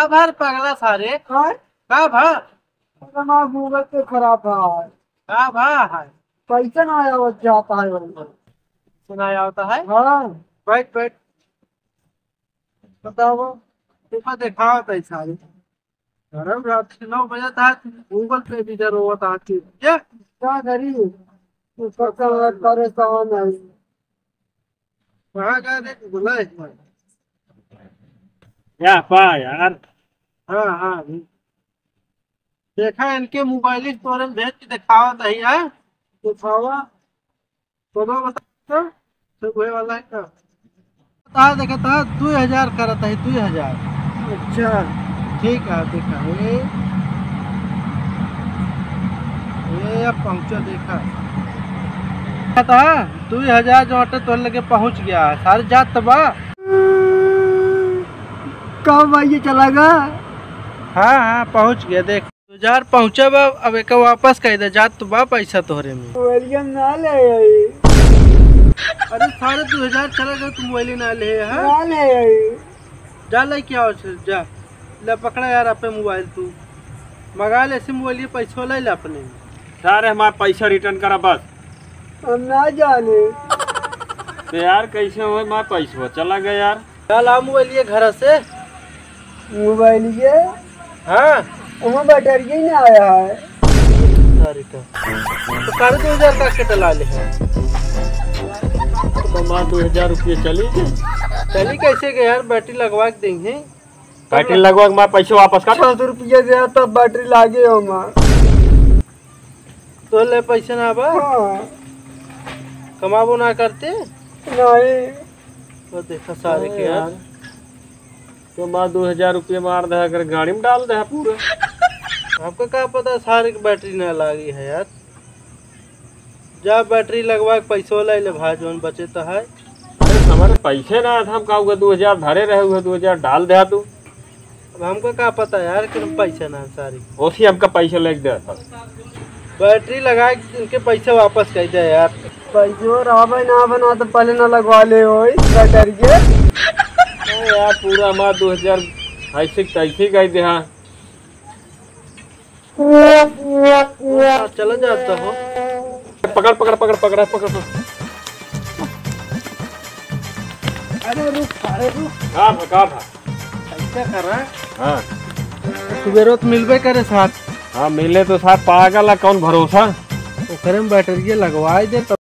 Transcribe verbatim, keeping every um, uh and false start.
भर पगला सारे। हाँ? का भा? अरे ना, Google पे खराब है। का भा है? पैसा ना आया, वो जाता है वो। सुनाया होता है? हाँ। बैठ, बैठ। बताओ। देखा, देखा होता है सारे। गरम रात के नौ बजे था, Google पे भी जरूरत आती है। क्या करी? तू परेशान है। कहाँ गए रे? बुला एक बार। क्या पा यार? हाँ, हाँ। देखा, इनके मोबाइल तोरे भेज के दिखावा तही, हाँ? दिखावा। तो ना बता, तो वही वाला है ना? बता, देखा था, दो हजार करत है, दो हजार। अच्छा। ठीक है, देखा, ये, ये अब पहुँचा, देखा। पता, दो हजार जो अटे तोर लगे पहुँच गया है, सारे जात तो बा। का भाई, ये चला गा? हाँ, हाँ, पहुँच गया, देख। दो हजार पहुँचा बा, अब एका वापस कह दे, जात तो बा पैसा तोहरे में। मोबाइलिया ना ले आई। अरे, सारे दो हजार चला गया, तू मोबाइल ना ले, हाँ? ना ले आई। जा, लेके आओ, जा। ले, पकड़ा यार, आपे मोबाइल तू। मंगा ले, सिम मोबाइल, ये पैसा ले ले अपने। सारे, हमारा पैसा return करा बस। हम ना जाने। तो यार, कैसे हो, हमारा पैसा चला गया यार। चल, आ मोबाइल ये घर से। मोबाइल ये? हाँ। वहाँ बैटरी ही ना आया है। सारे का। तो सारे दो हजार का के डला ले है। तो हमारा दो हजार रुपये चली के। चली कैसे के यार, बैटरी लगवा के देंगे। बैटरी लगवा के हमारा पैसा वापस कर। छह सौ रुपया दिया तब बैटरी लागे हो माँ। तो ले पैसा ना बा? हाँ। कमाबो ना करते? नहीं। तो देखा सारे के यार। यार। तो मार दो हजार रुपये मार दे, अगर गाड़ी में डाल दे पूरा। हमको का पता सारे के बैटरी ना लागी है यार। जा बैटरी लगवा के पैसो ले ले भाई, जौन बचे तो है। अरे हमारे पैसे ना था, हम का हुआ, दो हजार धरे रहे हुए, दो हजार डाल दे तू। अब हमको का पता यार कि हम पैसा ना सारी। ओसी हमका पैसा लेके दे था। बैटरी लगा के इनके पैसा वापस कर दे यार। पैसो रहबे ना बना तो पहले ना लगवा ले हो इस बैटरी के। अरे यार, पूरा हमारा दो हजार ऐसे तैसे ही गए दे, हाँ। हाँ, चला जाता हो। पकड़, पकड़, पकड़, पकड़, पकड़, पकड़। अरे रुक, अरे रुक। का भा, का भा? ऐसा करा। हाँ। सुबेरो तो मिलबे करे साथ। हाँ, मिले तो साथ, पागल है, कौन भरोसा? ओकरे में बैटरिया लगवाए दे तो।